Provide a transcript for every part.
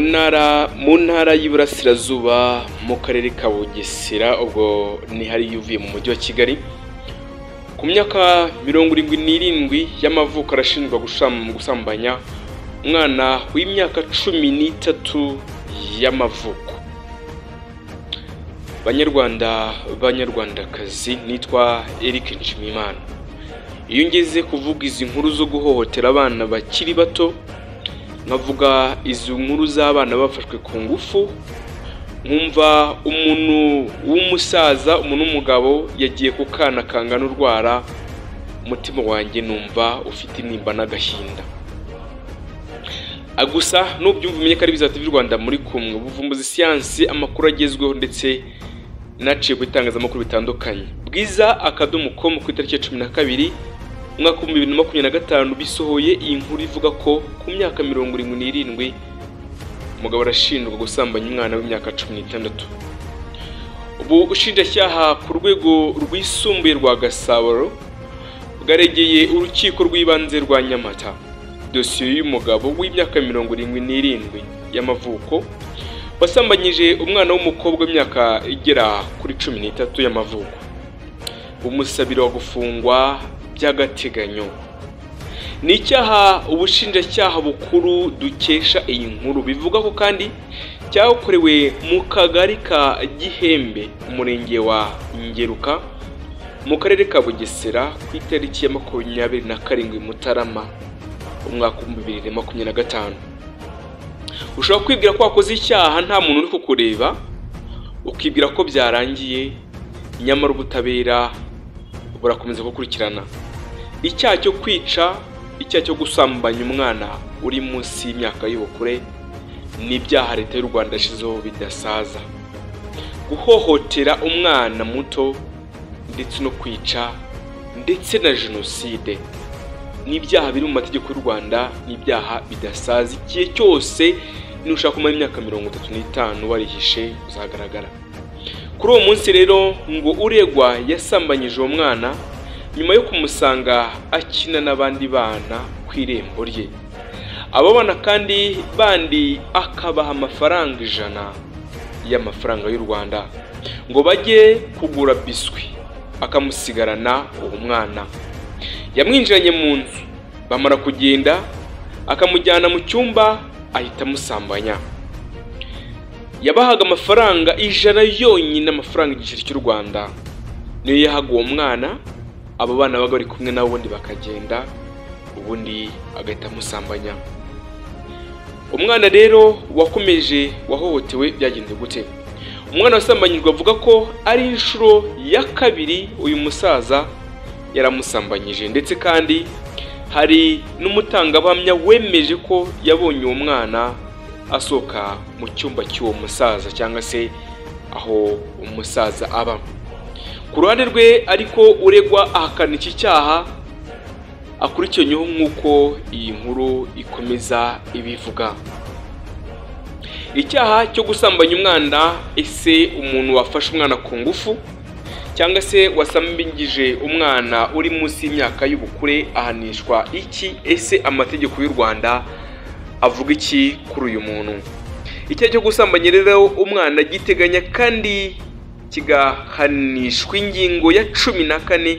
Mu ntara y'Iburasirazuba mu karere ka Bugesera, ubwo ni hariya uvuye mu mujyi wa Kigali. Ku myaka 77 y'amavuko arashinjwa gusambanya umwana w'imyaka 13 y'amavuko. Banyarwanda, banyarwandakazi, nitwa Eric Nshimiyimana. Iyo ngeze kuvuga izi nkuru zo guhohotera abana bakiri bato, nkavuga izi nkuru z'abana bafashwe ku ngufu, nkumva umuntu w'umusaza, umuntu w'umugabo yagiye ku kana kangana urwara, umutima wanjye numva ufite intimba n'agahinda. Gusa nubyumva umenye ko ari Bwiza TV Rwanda muri kumwe, ubuvumbuzi, siyansi, amakuru agezweho ndetse naciye ku itangazamakuru bitandukanye. Bwiza.com ku itariki ya 12 umwaka 2025 bisohoye iyi nkuru ivuga ko ku myaka 77 umugabo arashinjwa gusambanya umwana w'imyaka 16. Ubu ubushinjacyaha ku rwego rwisumbuye rwa Gasabo bwaregeye urukiko rw'ibanze rwa Nyamata dosiye y'umugabo w'imyaka 77 y'amavuko wasambanyije umwana w'umukobwa w'imyaka igera kuri 13 y'amavuko, umusabira wa gufungwa by'agateganyo. Ni icyaha ubushinjacyaha bukuru dukesha iyi nkuru bivuga ko kandi cyakorewe mu kagari ka Gihembe, umurenge wa Ngeruka, mu karere ka Bugesera, ku itariki ya 27 Mutarama umwaka 2025. Ushobora kwibwira ko wakoze icyaha nta muntu uri kukureba, ukibwira ko byarangiye, nyamara ubutabera burakomeza gukurikirana. Icyaha cyo kwica, icyaha cyo gusambanya umwana uri munsi y'imyaka y'ubukure ni ibyaha leta y'u Rwanda yashyizeho bidasaza. Guhohotera umwana muto ndetse no kwica ndetse na jenoside ni ibyaha biri mu mategeko y'u Rwanda, ni ibyaha bidasaza. Igihe cyose nushaka kumara imyaka 35 warihishe uzagaragara. Kuri uwo munsi rero ngo uregwa yasambanyije uwo mwana nyuma yo kumusanga akina n'abandi bana ku irembo rye. Abo bana kandi bandi akabaha amafaranga 100 y'amafaranga y'u Rwanda ngo bajye kugura biswi, akamusigarana uwo mwana. Yamwinjiranye mu nzu, bamara kugenda akamujyana mu cyumba ahita amusambanya. Yabahaga amafaranga 100 yonyine, amafaranga igiceri cy'u Rwanda niyo yahaga uwo mwana. Abo bana baga bari kumwe nabo ubundi bakagenda, ubundi agahita amusambanya. Umwana rero wakomeje wahohotewe byagenze gute? Umwana wasambanyijwe avuga ko ari inshuro ya kabiri uyu musaza yaramusambanyije, ndetse kandi hari n'umutangabuhamya wemeje ko yabonye uwo mwana asohoka mu cyumba cy'uwo musaza cyangwa se aho umusaza aba. Ku ruhande rwe ariko uregwa ahakana iki cyaha akurikiranyweho nk'uko iyi nkuru ikomeza ibivuga. Icyaha cyo gusambanya umwana, ese umuntu wafashe umwana ku ngufu cyangwa se wasambingije umwana uri munsi y'imyaka y'ubukure ahanishwa iki? Ese amategeko y'u Rwanda avuga iki kuri uyu muntu? Icyaha cyo gusambanya rero umwana giteganya kandi kigahanishwa ingingo ya 14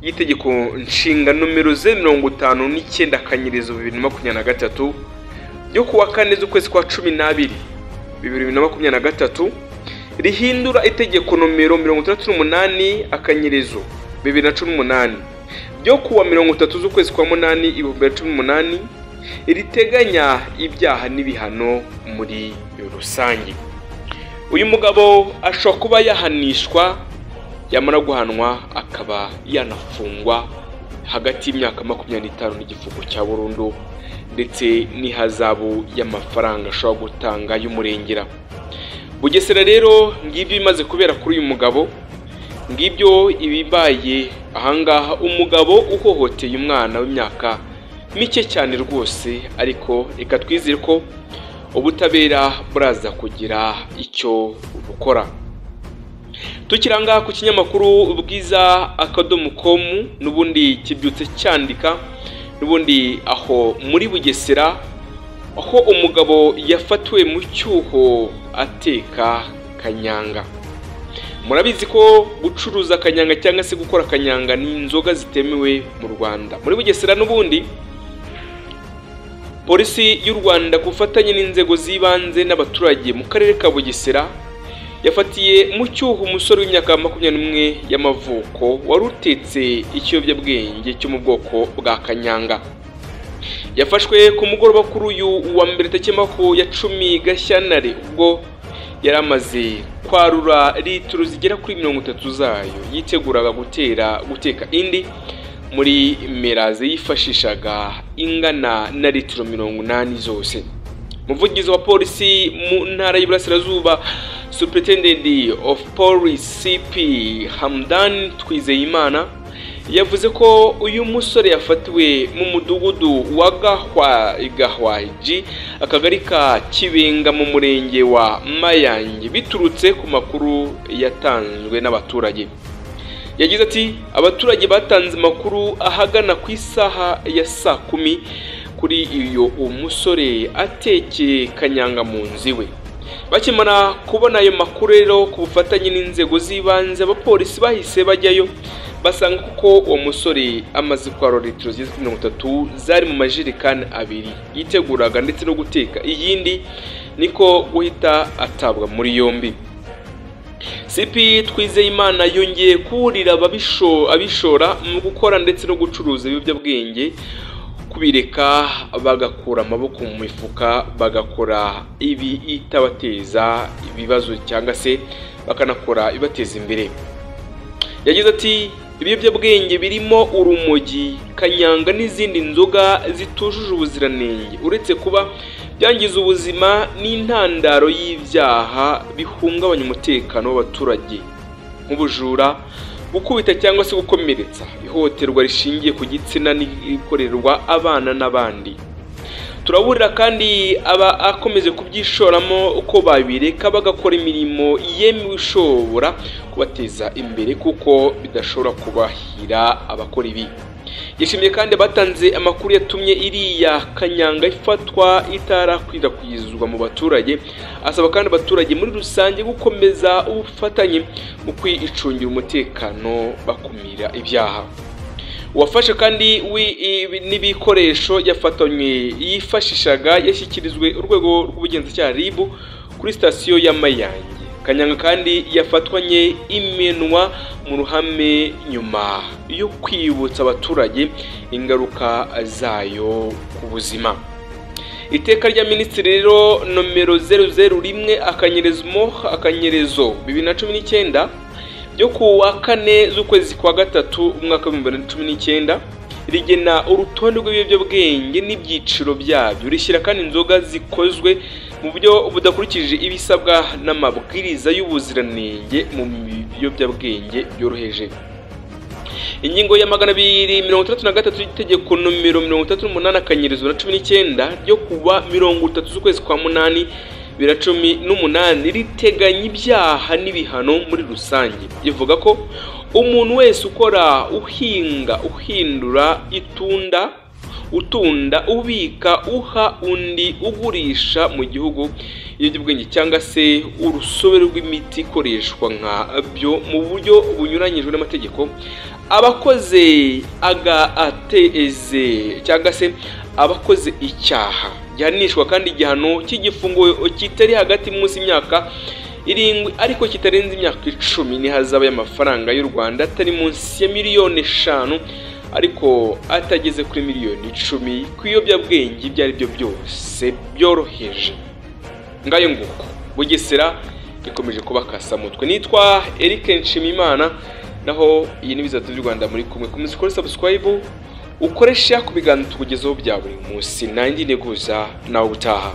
y'itegeko nshinga nomero 59/2023 ryo kuwa 4 z'ukwezi kwa 12 2023, rihindura itegeko nomero 68/2018 ryo kuwa 30 z'ukwezi kwa 8 2018, riteganya ibyaha n'ibihano muri rusange. Uyu mugabo ashobora kuba yahanishwa, yamara guhanwa akaba yanafungwa hagati y'imyaka 25 n'igifungo cya burundu, ndetse n'ihazabu y'amafaranga ashobora gutanga y'umurengera. Bugesera rero ngibyo bimaze kubera kuri uyu mugabo, ngibyo ibibaye ahangaha. Umugabo uhohoteye umwana w'imyaka mike cyane rwose, ariko reka twizere ko ubutabera buraza kugira icyo bukora. Tukiranga ku kinyamakuru Bwiza.com n'ubundi kibyutse cyandika n'ubundi aho muri Bugesera aho umugabo yafatiwe mu cyuho ateka kanyanga. Murabizi ko gucuruza kanyanga cyangwa se gukora kanyanga ni inzoga zitemewe mu Rwanda. Muri Bugesera n'ubundi polisi y'u Rwanda ku bufatanye n'inzego z'ibanze n'abaturage mu karere ka Bugesera yafatiye mu cyuho umusore w'imyaka 21 y'amavuko wari utetse ikiyobyabwenge cyo mu bwoko bwa kanyanga. Yafashwe ku mugoroba kuri uyu wa mbere tariki ya 10 Gashyantare ubwo yari amaze kwarura litiro zigera kuri 30 zayo, yiteguraga guteka indi muri meraze yifashishaga ingana na litiro 80 zose. Umuvugizi wa polisi mu ntara y'Iburasirazuba, Superintendent of Police CP Hamdan Twizeyimana, yavuze ko uyu musore yafatiwe mu mudugudu wa Gahwaji, akagari ka Kibenga mu murenge wa Mayange, biturutse ku makuru yatanzwe n'abaturage. Yagize ati abaturage batanze amakuru ahagana ku isaha ya saa 10 kuri iyo umusore atekeye kanyanga mu nzu iwe. Bakimara kubona ayo makuru rero, ku bufatanye n'inzego z'ibanze, abapolisi bahise bajyayo basanga kuko uwo musore amaze kwarura litiro zigeze kuri 30 zari mu majerekani 2 yiteguraga ndetse no guteka iyindi, niko guhita atabwa muri yombi. CP Twizeyimana yongeye kuburira abishora mu gukora ndetse no gucuruza ibiyobyabwenge kubireka, bagakura amaboko mu mifuka, bagakora ibi itabateza ibibazo cyangwa se bakanakora ibateza imbere. Yagize ati ibiyobyabwenge birimo urumogi, kanyanga n'izindi nzoga zitujuje ubuziranenge, uretse kuba byangiza ubuzima n'intandaro y'ibyaha bihungabanya umutekano w'abaturage nk'ubujura, gukubita cyangwa se gukomeretsa, ihohoterwa rishingiye ku gitsina n'ikorerwa abana n'abandi. Turaburira kandi aba akomeje kubyishoramo uko babireka bagakora imirimo yemewe ishobora kubateza imbere, kuko bidashobora kubahira abakora ibi. Yashimiye kandi batanze amakuru yatumye iriya kanyanga ifatwa itarakwirakwizwa mu baturage, asaba kandi abaturage muri rusange gukomeza ubufatanye mu kwicungira umutekano bakumira ibyaha. Uwafashe kandi n'ibikoresho yafatanywe yifashishaga yashyikirijwe urwego rw'ubugenzacyaha RIB kuri sitasiyo ya Mayange. Kanyanga kandi yafatwanye imenwa mu ruhame nyuma yo kwibutsa abaturage ingaruka zayo ku buzima. Iteka rya minisitiri rero nomero 001 akanyerezo 2019 ryo kuwa 4 z'ukwezi kwa 3 umwaka wa 2019 rigena urutonde rw'ibiyobyabwenge n'ibyiciro byabyo, rishyira kandi inzoga zikozwe mu buryo budakurikije ibisabwa n'amabwiriza y'ubuziranenge mu biyobyabwenge byoroheje. Ingingo ya 263 y'itegeko nomero 38/19 ryo kuwa 30 z'ukwezi kwa 8 2018 riteganya ibyaha n'ibihano muri rusange. Ivuga ko umuntu wese ukora, uhinga, uhindura, itunda, utunda, ubika, uha undi, ugurisha mu gihugu ibiyobyabwenge cyangwa se urusobe rw'imiti ikoreshwa nka byo mu buryo bunyuranyijwe n'amategeko, abakoze agateze cyangwa se abakoze icyaha gihanishwa kandi igihano cy'igifungo kitari hagati munsi y'imyaka 7 ariko kitarenze imyaka 10 n'ihazabu y'amafaranga y'u Rwanda atari munsi ya miliyoni 5 ariko atageze kuri miliyoni 10 ku biyobyabwenge ibyo ari byo byose byoroheje. Ngayo nguko Bugesera ikomeje kuba kasamutwe. Nitwa Eric Nshimimana, naho iyi ni Bizatu by'u Rwanda muri kumwe. Komeza ukore subscribe, ukoresha ku biganiro tukugezaho bya buri munsi. Nanjye nteguza nawe utaha.